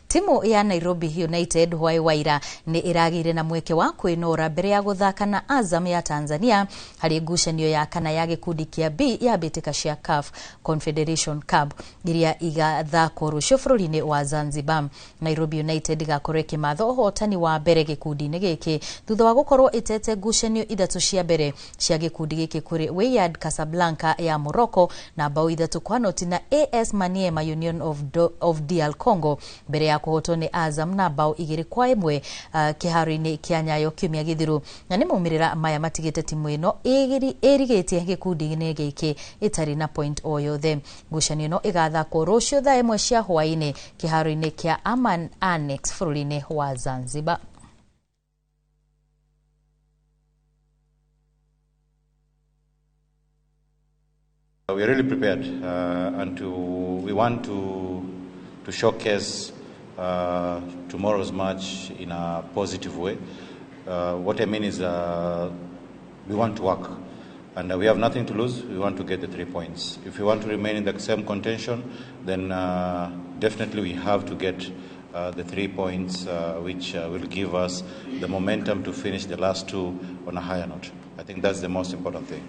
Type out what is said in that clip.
Timu ya Nairobi United hwaĩ waira nĩ ĩragĩire na mweke wa kwĩnora mbere ya gũthaka na Azam ya Tanzania harĩ ngucanio ya kana ya gĩkundi kĩa B ya mbĩtĩka cia CAF Confederation Cup iria igathakwo rũciũ bũrũri-inĩ wa Zanzibar. Nairobi United ĩgakorwo ĩkĩmatha ũhotani wa mbere gĩkundi-inĩ gĩkĩ thutha wa gũkorwo ĩtete ngucanio ithatũ cia mbere cia gĩkundi gĩkĩ kũrĩ Wydad Casablanca ya Morocco na bao 3-0 na AS Maniema Union of DR Congo mbere ya kũhotwo nĩ Azam na bao 2-1 kĩharo-inĩ kĩa Nyayo kiumia gĩthiru. Na nĩ maumĩrĩra maya matigĩte timu ĩno ĩrigĩtie gĩkundi-inĩ gĩkĩ ĩtarĩ na point o yothe. Ngucanio ĩno ĩgathakwo rũciũ thaa 1 cia hwaĩ-inĩ kĩharo-inĩ kĩa Aman Annex bũrũri-inĩ wa Zanzibar. We are really prepared and we want to showcase tomorrow's match in a positive way. What I mean is we want to work and we have nothing to lose. We want to get the 3 points. If we want to remain in the same contention, then definitely we have to get the 3 points which will give us the momentum to finish the last 2 on a higher note. I think that's the most important thing.